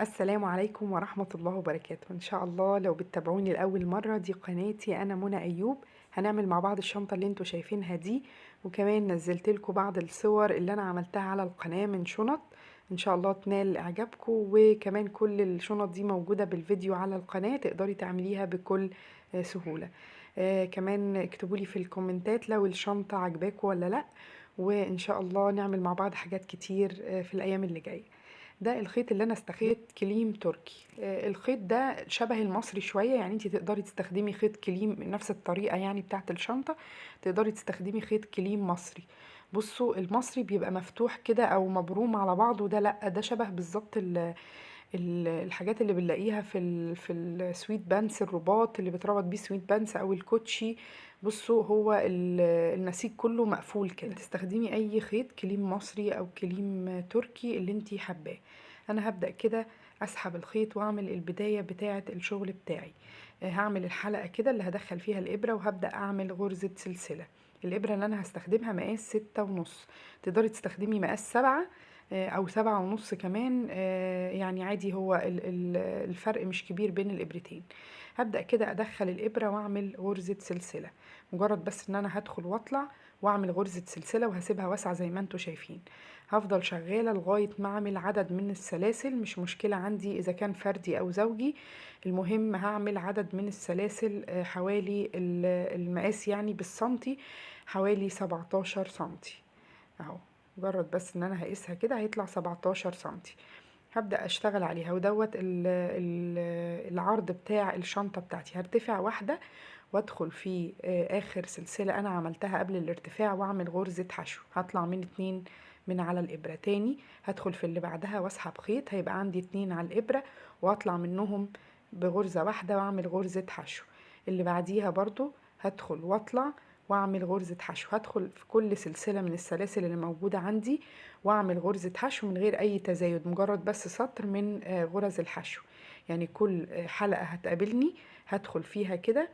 السلام عليكم ورحمة الله وبركاته. إن شاء الله لو بتتابعوني لأول مرة، دي قناتي أنا منى أيوب. هنعمل مع بعض الشنطة اللي انتوا شايفينها دي، وكمان نزلت لكم بعض الصور اللي أنا عملتها على القناة من شنط، إن شاء الله تنال إعجابكم. وكمان كل الشنط دي موجودة بالفيديو على القناة، تقدري تعمليها بكل سهولة. كمان اكتبوا لي في الكومنتات لو الشنطة عجباكم ولا لأ، وإن شاء الله نعمل مع بعض حاجات كتير في الأيام اللي جاية. ده الخيط اللي انا استخدمت، كليم تركي. الخيط ده شبه المصري شوية، يعني انتي تقدري تستخدمي خيط كليم نفس الطريقة يعني بتاعت الشنطة، تقدري تستخدمي خيط كليم مصري. بصوا المصري بيبقى مفتوح كده او مبروم على بعضه، ده لا، ده شبه بالظبط الحاجات اللي بنلاقيها في ال sweatpants، الرباط اللي بتربط بيه sweatpants او الكوتشي. بصوا هو النسيج كله مقفول كده. تستخدمي اي خيط كليم مصري او كليم تركي اللي انتي حباه. انا هبدأ كده اسحب الخيط واعمل البداية بتاعة الشغل بتاعي. هعمل الحلقة كده اللي هدخل فيها الابرة، وهبدأ اعمل غرزة سلسلة. الابرة اللي انا هستخدمها مقاس 6.5، تقدري تستخدمي مقاس 7 او 7.5 كمان، يعني عادي، هو الفرق مش كبير بين الابرتين. هبدأ كده ادخل الابرة واعمل غرزة سلسلة، مجرد بس ان انا هدخل واطلع واعمل غرزة سلسلة، وهسيبها واسعة زي ما انتوا شايفين. هفضل شغالة لغاية ما اعمل عدد من السلاسل، مش مشكلة عندي اذا كان فردي او زوجي، المهم هعمل عدد من السلاسل، حوالي المقاس يعني بالسنتي حوالي 17 سنتي اهو. مجرد بس ان انا هقيسها كده هيطلع 17 سنتي. هبدأ اشتغل عليها، ودوت العرض بتاع الشنطة بتاعتي. هرتفع واحدة وادخل في اخر سلسلة انا عملتها قبل الارتفاع واعمل غرزة حشو. هطلع من 2 من على الابرة، تاني هدخل في اللي بعدها واسحب خيط، هيبقى عندي 2 على الابرة واطلع منهم بغرزة واحدة واعمل غرزة حشو. اللي بعديها برضو هدخل واطلع واعمل غرزة حشو. هدخل في كل سلسلة من السلاسل اللي موجودة عندي واعمل غرزة حشو من غير اي تزايد، مجرد بس سطر من غرز الحشو. يعني كل حلقة هتقابلني هدخل فيها كده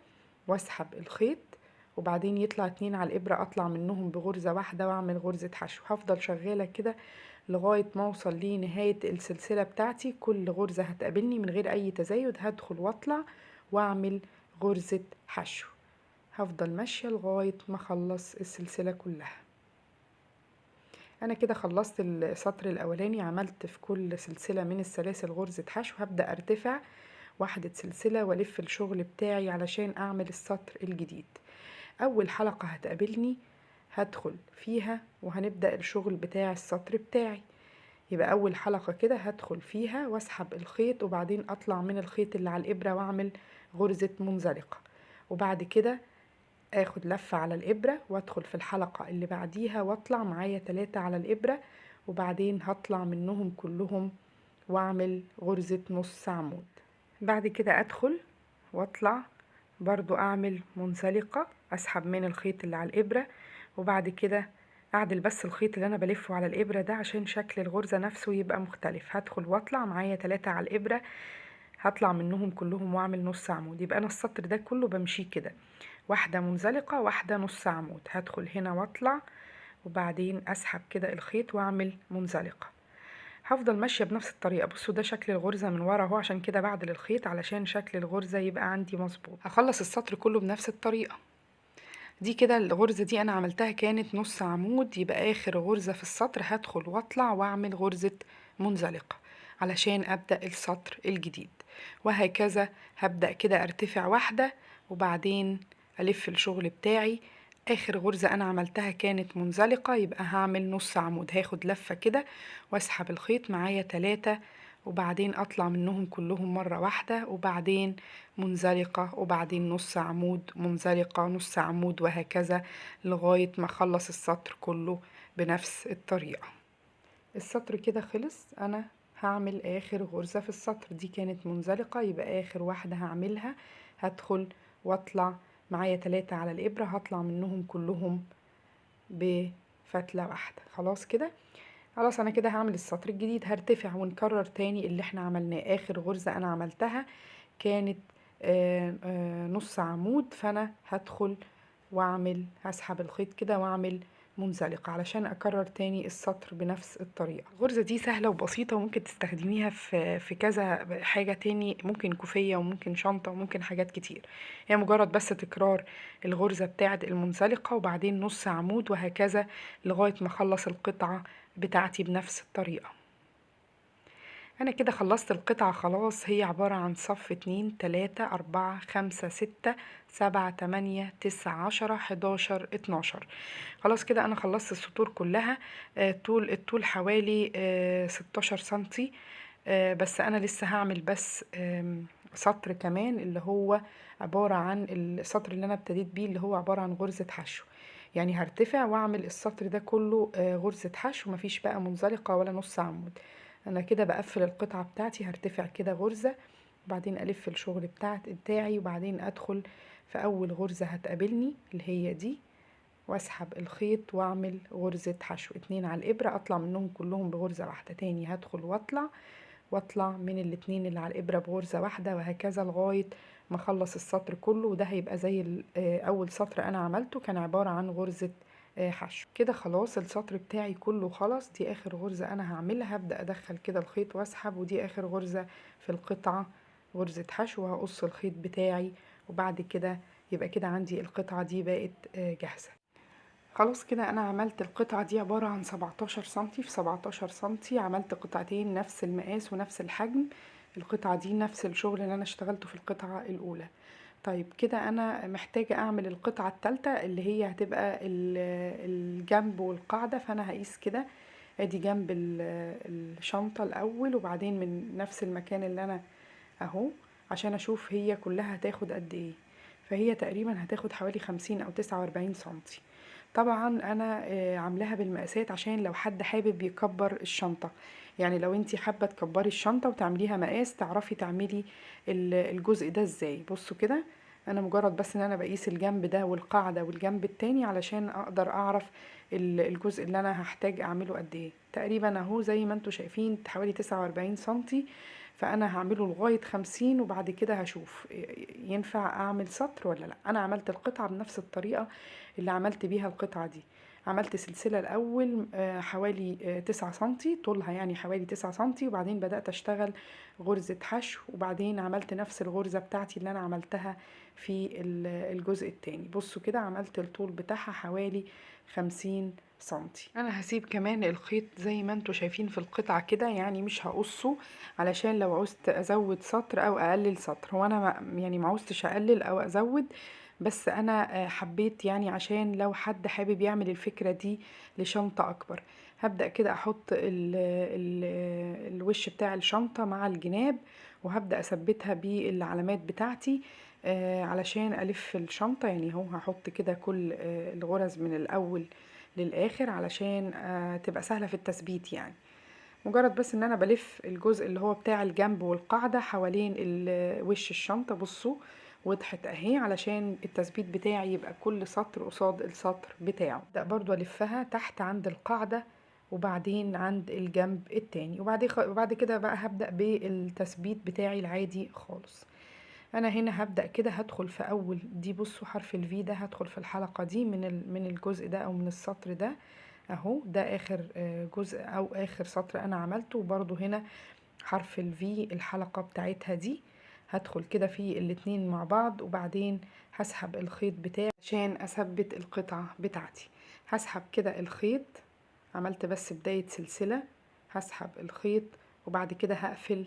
واسحب الخيط، وبعدين يطلع 2 على الابرة اطلع منهم بغرزة واحدة واعمل غرزة حشو. هفضل شغالة كده لغاية ما اوصل لنهاية السلسلة بتاعتي. كل غرزة هتقابلني من غير اي تزايد هدخل واطلع واعمل غرزة حشو. هفضل ماشية لغاية ما اخلص السلسلة كلها. انا كده خلصت السطر الاولاني، عملت في كل سلسلة من السلاسل غرزة حشو. هبدأ ارتفع واحدة سلسلة والف الشغل بتاعي علشان اعمل السطر الجديد. اول حلقة هتقابلني هدخل فيها وهنبدأ الشغل بتاع السطر بتاعي. يبقى اول حلقة كده هدخل فيها واسحب الخيط، وبعدين اطلع من الخيط اللي على الابرة واعمل غرزة منزلقة، وبعد كده اخد لفة على الابرة وادخل في الحلقة اللي بعديها واطلع معايا 3 على الابرة، وبعدين هطلع منهم كلهم واعمل غرزة نص عمود. بعد كده ادخل واطلع برضو اعمل منزلقة، اسحب من الخيط اللي على الابرة، وبعد كده اعدل بس الخيط اللي انا بلفه على الابرة ده عشان شكل الغرزة نفسه يبقى مختلف. هدخل واطلع معايا 3 على الابرة، هطلع منهم كلهم واعمل نص عمود. يبقى انا السطر ده كله بمشيه كده، واحدة منزلقة واحدة نص عمود. هدخل هنا واطلع وبعدين اسحب كده الخيط واعمل منزلقة. هفضل ماشية بنفس الطريقة. بصوا ده شكل الغرزة من ورا اهو، عشان كده بعدل الخيط علشان شكل الغرزة يبقى عندي مظبوط. هخلص السطر كله بنفس الطريقة دي كده. الغرزة دي انا عملتها كانت نص عمود، يبقى اخر غرزة في السطر هدخل واطلع واعمل غرزة منزلقة علشان ابدأ السطر الجديد، وهكذا. هبدأ كده ارتفع واحدة وبعدين الف الشغل بتاعي. اخر غرزة انا عملتها كانت منزلقة، يبقى هعمل نص عمود. هاخد لفة كده واسحب الخيط معايا 3، وبعدين اطلع منهم كلهم مرة واحدة، وبعدين منزلقة، وبعدين نص عمود، منزلقة، نص عمود، وهكذا لغاية ما اخلص السطر كله بنفس الطريقة. السطر كده خلص. انا هعمل اخر غرزة في السطر، دي كانت منزلقة، يبقى اخر واحدة هعملها هدخل واطلع معايا 3 على الابرة، هطلع منهم كلهم بفتلة واحدة. خلاص كده، خلاص انا كده هعمل السطر الجديد. هرتفع ونكرر تاني اللي احنا عملناه. اخر غرزة انا عملتها كانت نص عمود، فانا هدخل واعمل، هسحب الخيط كده واعمل منزلقة علشان اكرر تاني السطر بنفس الطريقة. الغرزة دي سهلة وبسيطة وممكن تستخدميها في كذا حاجة تاني، ممكن كوفية وممكن شنطة وممكن حاجات كتير. هي مجرد بس تكرار الغرزة بتاعة المنزلقة وبعدين نص عمود وهكذا لغاية ما اخلص القطعة بتاعتي بنفس الطريقة. انا كده خلصت القطعة خلاص. هي عبارة عن صف 2 3 4 5 6 7 8 9 10 11 12. خلاص كده انا خلصت السطور كلها. الطول حوالي 16 سنتي، بس انا لسه هعمل بس سطر كمان اللي هو عبارة عن السطر اللي انا ابتديت بيه اللي هو عبارة عن غرزة حشو. يعني هرتفع واعمل السطر ده كله غرزة حشو، مفيش بقى منزلقة ولا نص عمود. انا كده بقفل القطعة بتاعتي، هرتفع كده غرزة وبعدين الف الشغل بتاعي وبعدين ادخل في اول غرزة هتقابلني اللي هي دي واسحب الخيط واعمل غرزة حشو. 2 على الابرة، اطلع منهم كلهم بغرزة واحدة. تاني هدخل واطلع من الاتنين اللي على الابرة بغرزة واحدة، وهكذا لغاية ما اخلص السطر كله. وده هيبقى زي اول سطر انا عملته كان عبارة عن غرزة حشو. كده خلاص السطر بتاعي كله خلص. دي اخر غرزة انا هعملها. هبدأ ادخل كده الخيط واسحب، ودي اخر غرزة في القطعة غرزة حشو، وهقص الخيط بتاعي، وبعد كده يبقى كده عندي القطعة دي بقت جاهزة. خلاص كده انا عملت القطعة دي عبارة عن 17 سنتي في 17 سنتي. عملت قطعتين نفس المقاس ونفس الحجم. القطعة دي نفس الشغل اللي انا اشتغلته في القطعة الاولى. طيب كده انا محتاجة اعمل القطعة التالتة اللي هي هتبقى الجنب والقاعدة. فانا هقيس كده، ادي جنب الشنطة الاول، وبعدين من نفس المكان اللي انا اهو عشان اشوف هي كلها هتاخد قد ايه. فهي تقريبا هتاخد حوالي 50 او 49 سنتي. طبعا انا عاملاها بالمقاسات عشان لو حد حابب يكبر الشنطة، يعني لو انتي حابة تكبري الشنطة وتعمليها مقاس تعرفي تعملي الجزء ده ازاي. بصوا كده انا مجرد بس ان انا بقيس الجنب ده والقاعدة والجنب التاني علشان اقدر اعرف الجزء اللي انا هحتاج اعمله قد ايه. تقريبا اهو زي ما انتوا شايفين حوالي 49 سنتي، فانا هعمله لغاية 50 وبعد كده هشوف ينفع اعمل سطر ولا لا. انا عملت القطعة بنفس الطريقة اللي عملت بيها القطعة دي. عملت سلسلة الاول حوالي 9 سنتي طولها، يعني حوالي 9 سنتي، وبعدين بدأت اشتغل غرزة حشو، وبعدين عملت نفس الغرزة بتاعتي اللي انا عملتها في الجزء التاني. بصوا كده عملت الطول بتاعها حوالي 50 سنتي. انا هسيب كمان الخيط زي ما انتوا شايفين في القطعة كده، يعني مش هقصه علشان لو عوزت ازود سطر او اقلل سطر. هو انا يعني ما عوزتش اقلل او ازود، بس انا حبيت يعني عشان لو حد حابب يعمل الفكرة دي لشنطة اكبر. هبدأ كده احط ال ال الوش بتاع الشنطة مع الجناب، وهبدأ اثبتها بالعلامات بتاعتي علشان الف الشنطة. يعني هو هحط كده كل الغرز من الاول للاخر علشان تبقى سهلة في التثبيت. يعني مجرد بس ان انا بلف الجزء اللي هو بتاع الجنب والقاعدة حوالين وش الشنطة. بصوا وضحت اهي، علشان التثبيت بتاعي يبقى كل سطر قصاد السطر بتاعه. ابدأ برضو الفها تحت عند القاعدة وبعدين عند الجنب التاني، وبعد كده بقى هبدأ بالتثبيت بتاعي العادي خالص. انا هنا هبدأ كده هدخل في اول دي، بصوا حرف الفي ده هدخل في الحلقة دي من الجزء ده او من السطر ده اهو، ده اخر جزء او اخر سطر انا عملته. وبرضو هنا حرف الفي الحلقة بتاعتها دي هدخل كده في الاتنين مع بعض، وبعدين هسحب الخيط بتاعي عشان اثبت القطعة بتاعتي. هسحب كده الخيط، عملت بس بداية سلسلة، هسحب الخيط وبعد كده هقفل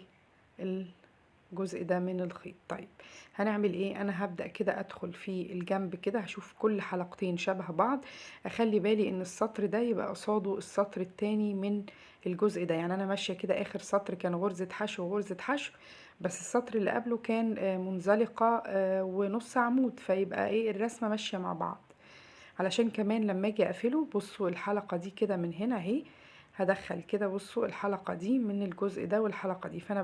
الجزء ده من الخيط. طيب هنعمل ايه؟ انا هبدأ كده ادخل في الجنب كده، هشوف كل حلقتين شبه بعض، اخلي بالي ان السطر ده يبقى قصاده السطر التاني من الجزء ده. يعني انا ماشية كده اخر سطر كان غرزة حشو وغرزة حشو، بس السطر اللي قبله كان منزلقة ونص عمود، فيبقى ايه الرسمة ماشية مع بعض. علشان كمان لما اجي اقفله بصوا الحلقة دي كده من هنا اهي، هدخل كده بصوا الحلقة دي من الجزء ده والحلقة دي، فانا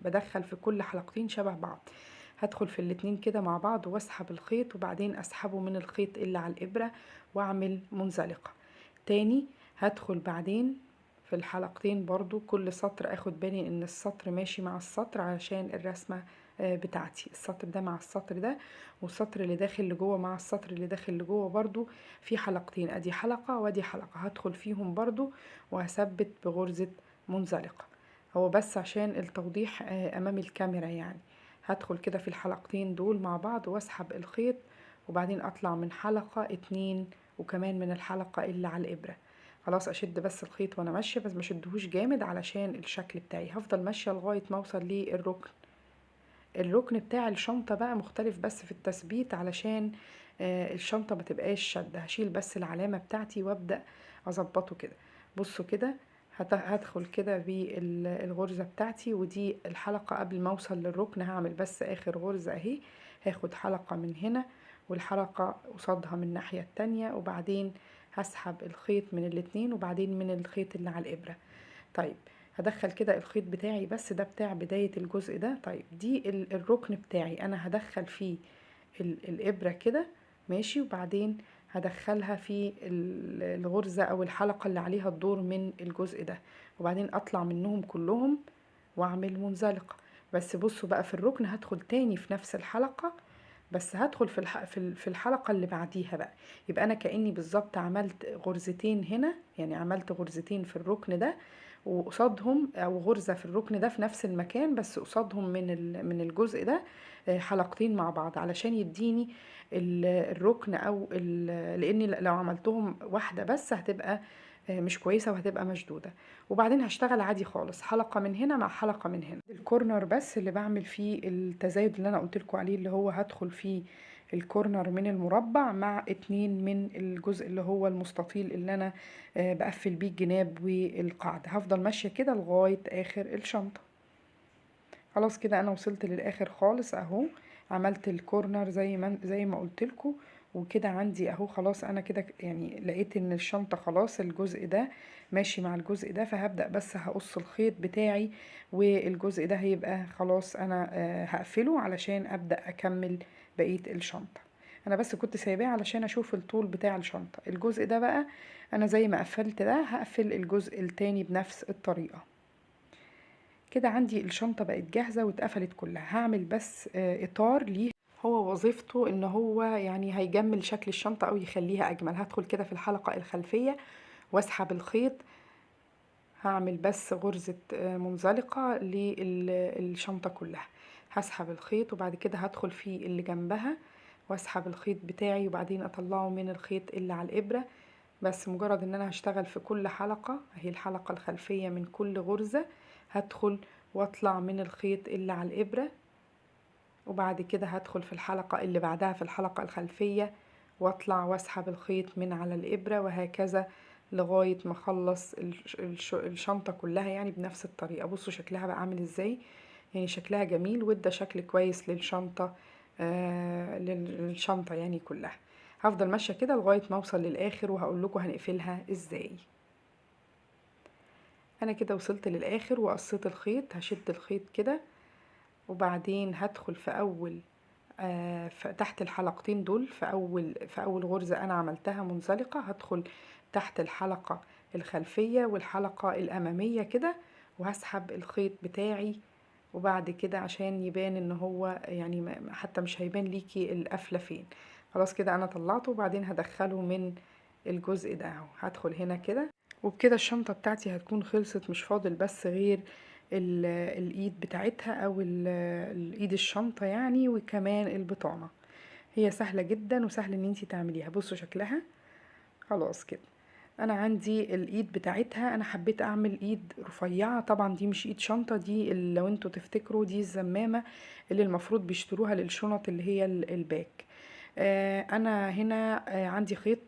بدخل في كل حلقتين شبه بعض. هدخل في الاتنين كده مع بعض واسحب الخيط، وبعدين اسحبه من الخيط اللي على الابرة واعمل منزلقة. تاني هدخل بعدين في الحلقتين برضو، كل سطر اخد بالي ان السطر ماشي مع السطر علشان الرسمة بتاعتي. السطر ده مع السطر ده، والسطر اللي داخل لجوه مع السطر اللي داخل لجوه برضو في حلقتين، ادي حلقة وادي حلقة، هدخل فيهم برضو وهثبت بغرزة منزلقة. هو بس عشان التوضيح امام الكاميرا يعني. هدخل كده في الحلقتين دول مع بعض واسحب الخيط، وبعدين اطلع من حلقة 2 وكمان من الحلقة اللي على الابرة. خلاص اشد بس الخيط وانا ماشية، بس ما شدهوش جامد علشان الشكل بتاعي. هفضل ماشية لغاية ما اوصل للركن. الركن بتاع الشنطة بقى مختلف بس في التثبيت علشان الشنطة ما تبقاش شدة. هشيل بس العلامة بتاعتي وابدأ اظبطه كده. بصوا كده هدخل كده بالغرزة بتاعتي، ودي الحلقة قبل ما اوصل للركن هعمل بس اخر غرزة اهي. هاخد حلقة من هنا والحلقة قصادها من الناحية التانية، وبعدين هسحب الخيط من الاتنين وبعدين من الخيط اللي على الابرة. طيب هدخل كده الخيط بتاعي بس ده بتاع بداية الجزء ده. طيب دي الركن بتاعي انا هدخل فيه الابرة كده ماشي، وبعدين هدخلها في الغرزة او الحلقة اللي عليها الدور من الجزء ده، وبعدين اطلع منهم كلهم واعمل منزلقة. بس بصوا بقى في الركن هدخل تاني في نفس الحلقة، بس هدخل في الحلقة اللي بعديها بقى. يبقى انا كأني بالظبط عملت غرزتين هنا، يعني عملت غرزتين في الركن ده وقصادهم، او غرزة في الركن ده في نفس المكان بس قصادهم من الجزء ده حلقتين مع بعض، علشان يديني الركن او لان لو عملتهم واحدة بس هتبقى مش كويسة وهتبقى مشدودة. وبعدين هشتغل عادي خالص، حلقة من هنا مع حلقة من هنا. ال corner بس اللي بعمل فيه التزايد اللي انا قلت لكم عليه، اللي هو هدخل فيه ال corner من المربع مع 2 من الجزء اللي هو المستطيل اللي انا بقفل بيه الجناب والقاعدة. هفضل ماشية كده لغاية اخر الشنطة. خلاص كده انا وصلت للاخر خالص اهو، عملت ال corner زي ما قلت لكم، وكده عندي اهو. خلاص انا كده يعني لقيت ان الشنطة خلاص الجزء ده ماشي مع الجزء ده، فهبدأ بس هقص الخيط بتاعي، والجزء ده هيبقى خلاص انا هقفله علشان ابدأ اكمل بقية الشنطة. انا بس كنت سايباه علشان اشوف الطول بتاع الشنطة. الجزء ده بقى انا زي ما قفلت ده هقفل الجزء التاني بنفس الطريقة. كده عندي الشنطة بقت جاهزة واتقفلت كلها. هعمل بس اطار ليه، هو وظيفته ان هو يعني هيجمل شكل الشنطة او يخليها اجمل. هدخل كده في الحلقة الخلفية واسحب الخيط، هعمل بس غرزة منزلقة للشنطة كلها. هسحب الخيط وبعد كده هدخل في اللي جنبها واسحب الخيط بتاعي، وبعدين اطلعه من الخيط اللي على الابرة. بس مجرد ان انا هشتغل في كل حلقة، اهي الحلقة الخلفية من كل غرزة هدخل واطلع من الخيط اللي على الابرة، وبعد كده هدخل في الحلقة اللي بعدها في الحلقة الخلفية واطلع واسحب الخيط من على الابرة، وهكذا لغاية ما اخلص الشنطة كلها يعني بنفس الطريقة. بصوا شكلها بقى عامل ازاي، يعني شكلها جميل وادى شكل كويس للشنطة، للشنطة يعني كلها. هفضل ماشية كده لغاية ما اوصل للاخر وهقول لكم هنقفلها ازاي. انا كده وصلت للاخر وقصيت الخيط، هشد الخيط كده وبعدين هدخل في اول، تحت الحلقتين دول، في اول غرزة انا عملتها منزلقة هدخل تحت الحلقة الخلفية والحلقة الامامية كده، وهسحب الخيط بتاعي. وبعد كده عشان يبان ان هو يعني حتى مش هيبان ليكي القفلة فين. خلاص كده انا طلعته، وبعدين هدخله من الجزء ده اهو، هدخل هنا كده، وبكده الشنطة بتاعتي هتكون خلصت. مش فاضل بس غير الايد بتاعتها او الايد الشنطة يعني، وكمان البطانة. هي سهلة جدا وسهل ان انتي تعمليها. بصوا شكلها خلاص كده. انا عندي الايد بتاعتها، انا حبيت اعمل ايد رفيعة، طبعا دي مش ايد شنطة، دي لو انتوا تفتكروا دي الزمامة اللي المفروض بيشتروها للشنط اللي هي ال back. انا هنا عندي خيط،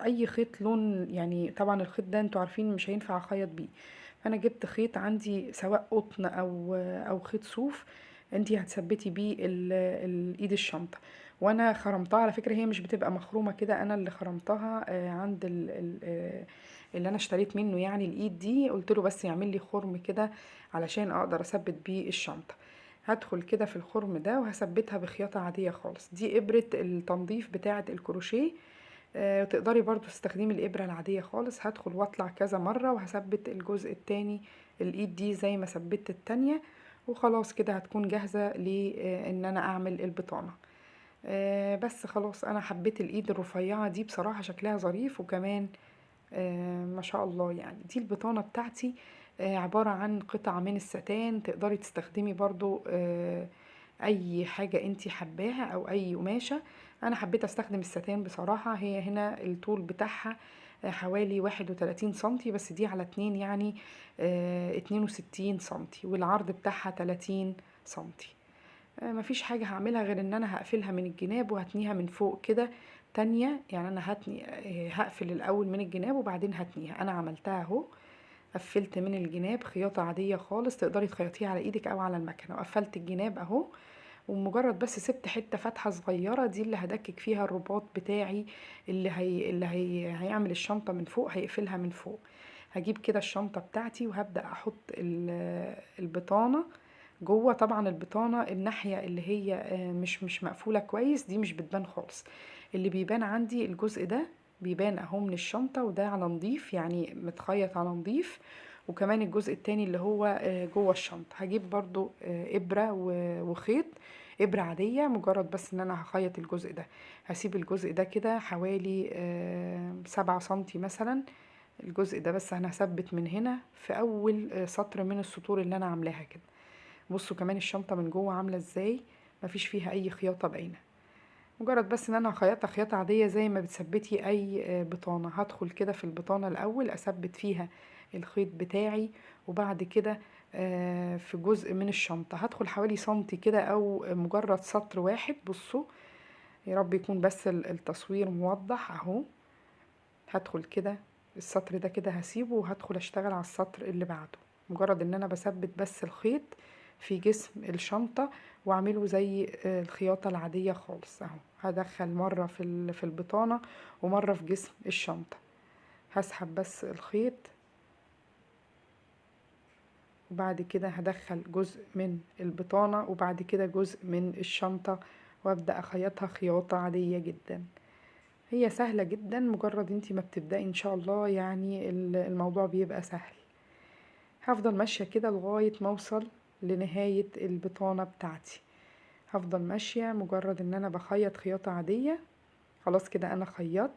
اي خيط لون يعني، طبعا الخيط ده انتوا عارفين مش هينفع اخيط بيه، فانا جبت خيط عندي سواء قطن او خيط صوف، انتي هتثبتي بيه الايد الشنطة. وانا خرمتها على فكرة، هي مش بتبقى مخرومة كده، انا اللي خرمتها عند اللي انا اشتريت منه يعني الايد دي، قلت له بس يعمل لي خرم كده علشان اقدر اثبت بيه الشنطة. هدخل كده في الخرم ده وهثبتها بخياطة عادية خالص. دي ابرة التنظيف بتاعة الكروشيه، تقدري برضو تستخدمي الابرة العادية خالص. هدخل واطلع كذا مرة وهثبت الجزء التاني الايد دي زي ما ثبتت التانية، وخلاص كده هتكون جاهزة لان انا اعمل البطانة. بس خلاص انا حبيت الايد الرفيعة دي بصراحة، شكلها ظريف، وكمان ما شاء الله. يعني دي البطانة بتاعتي، عبارة عن قطعة من الستان. تقدري تستخدمي برضو اي حاجة انتي حباها او اي قماشة. انا حبيت استخدم الستان بصراحة. هي هنا الطول بتاعها حوالي 31 سنتي، بس دي على 2 يعني، 62 سنتي، والعرض بتاعها 30 سنتي. مفيش حاجة هعملها غير ان انا هقفلها من الجناب وهتنيها من فوق كده تانية. يعني انا هقفل الاول من الجناب وبعدين هتنيها. انا عملتها اهو، قفلت من الجناب خياطة عادية خالص، تقدري تخيطيها على ايدك او على المكنة. وقفلت الجناب اهو، ومجرد بس سبت حتة فاتحة صغيرة دي اللي هدكك فيها الرباط بتاعي اللي هيعمل الشنطة من فوق، هيقفلها من فوق. هجيب كده الشنطة بتاعتي وهبدأ احط البطانة جوه. طبعا البطانة الناحية اللي هي مش مقفولة كويس دي مش بتبان خالص، اللي بيبان عندي الجزء ده بيبان اهو من الشنطة، وده على نظيف يعني متخيط على نظيف. وكمان الجزء التاني اللي هو جوه الشنطة. هجيب برضو ابرة وخيط، ابرة عادية، مجرد بس ان انا هخيط الجزء ده. هسيب الجزء ده كده حوالي 7 سنتي مثلا، الجزء ده بس انا هثبت من هنا في اول سطر من السطور اللي انا عاملاها كده. بصوا كمان الشنطة من جوه عاملة ازاي، مفيش فيها اي خياطة باينة، مجرد بس ان انا هخيطها خياطة عادية زي ما بتثبتي اي بطانة. هدخل كده في البطانة الاول اثبت فيها الخيط بتاعي، وبعد كده في جزء من الشنطة هدخل حوالي سنتي كده او مجرد سطر واحد. بصوا يا رب يكون بس التصوير موضح اهو. هدخل كده السطر ده كده هسيبه، وهدخل اشتغل على السطر اللي بعده. مجرد ان انا بثبت بس الخيط في جسم الشنطة واعمله زي الخياطة العادية خالص اهو. هدخل مرة في البطانة ومرة في جسم الشنطة. هسحب بس الخيط، وبعد كده هدخل جزء من البطانة وبعد كده جزء من الشنطة، وابدأ اخيطها خياطة عادية جدا. هي سهلة جدا، مجرد انتي ما بتبدأي ان شاء الله يعني الموضوع بيبقى سهل. هفضل ماشية كده لغاية ما اوصل لنهاية البطانة بتاعتي. هفضل ماشية مجرد ان انا بخيط خياطة عادية. خلاص كده انا خيطت.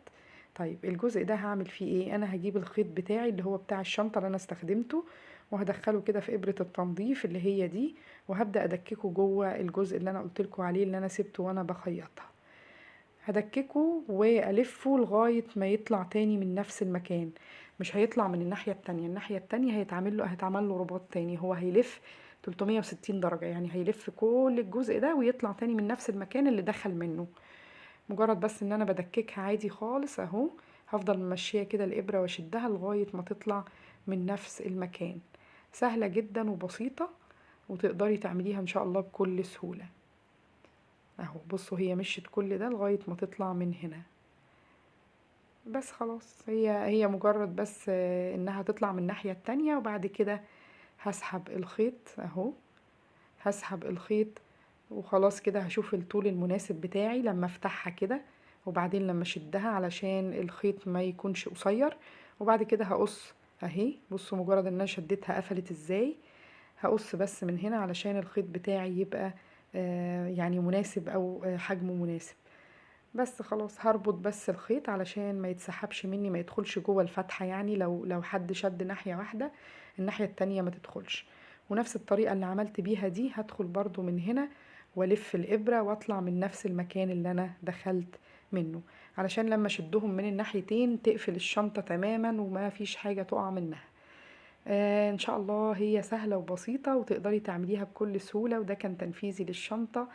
طيب الجزء ده هعمل فيه ايه؟ انا هجيب الخيط بتاعي اللي هو بتاع الشنطة اللي انا استخدمته، وهدخله كده في ابرة التنظيف اللي هي دي، وهبدأ ادككه جوه الجزء اللي انا قلتلكوا عليه اللي انا سبته وانا بخيطها. هدككه والفه لغاية ما يطلع تاني من نفس المكان، مش هيطلع من الناحية التانية. الناحية التانية هيتعمل له رباط تاني، هو هيلف 360 درجة، يعني هيلف كل الجزء ده ويطلع تاني من نفس المكان اللي دخل منه. مجرد بس ان انا بدككها عادي خالص اهو. هفضل ماشية كده الابرة واشدها لغاية ما تطلع من نفس المكان. سهلة جدا وبسيطة، وتقدري تعمليها ان شاء الله بكل سهولة اهو. بصوا هي مشيت كل ده لغاية ما تطلع من هنا. بس خلاص هي مجرد بس انها تطلع من الناحية التانية، وبعد كده هسحب الخيط اهو، هسحب الخيط وخلاص كده. هشوف الطول المناسب بتاعي لما افتحها كده، وبعدين لما اشدها علشان الخيط ما يكونش قصير، وبعد كده هقص اهي. بصوا مجرد ان انا شدتها قفلت ازاي. هقص بس من هنا علشان الخيط بتاعي يبقى يعني مناسب او حجمه مناسب. بس خلاص هربط بس الخيط علشان ما يتسحبش مني، ما يدخلش جوه الفتحة، يعني لو حد شد ناحية واحدة الناحية التانية ما تدخلش. ونفس الطريقة اللي عملت بيها دي هدخل برضو من هنا والف الإبرة واطلع من نفس المكان اللي انا دخلت منه، علشان لما اشدهم من الناحيتين تقفل الشنطة تماما وما فيش حاجة تقع منها. ان شاء الله هي سهلة وبسيطة وتقدري تعمليها بكل سهولة. وده كان تنفيذي للشنطة،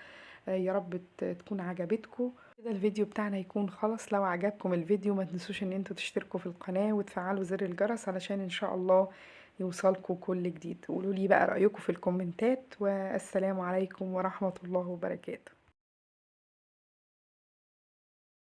يا رب تكون عجبتكم. كده الفيديو بتاعنا يكون خلص. لو عجبكم الفيديو ما تنسوش ان انتوا تشتركوا في القناة وتفعلوا زر الجرس علشان ان شاء الله يوصلكم كل جديد. قولوا لي بقى رأيكم في الكومنتات، والسلام عليكم ورحمة الله وبركاته.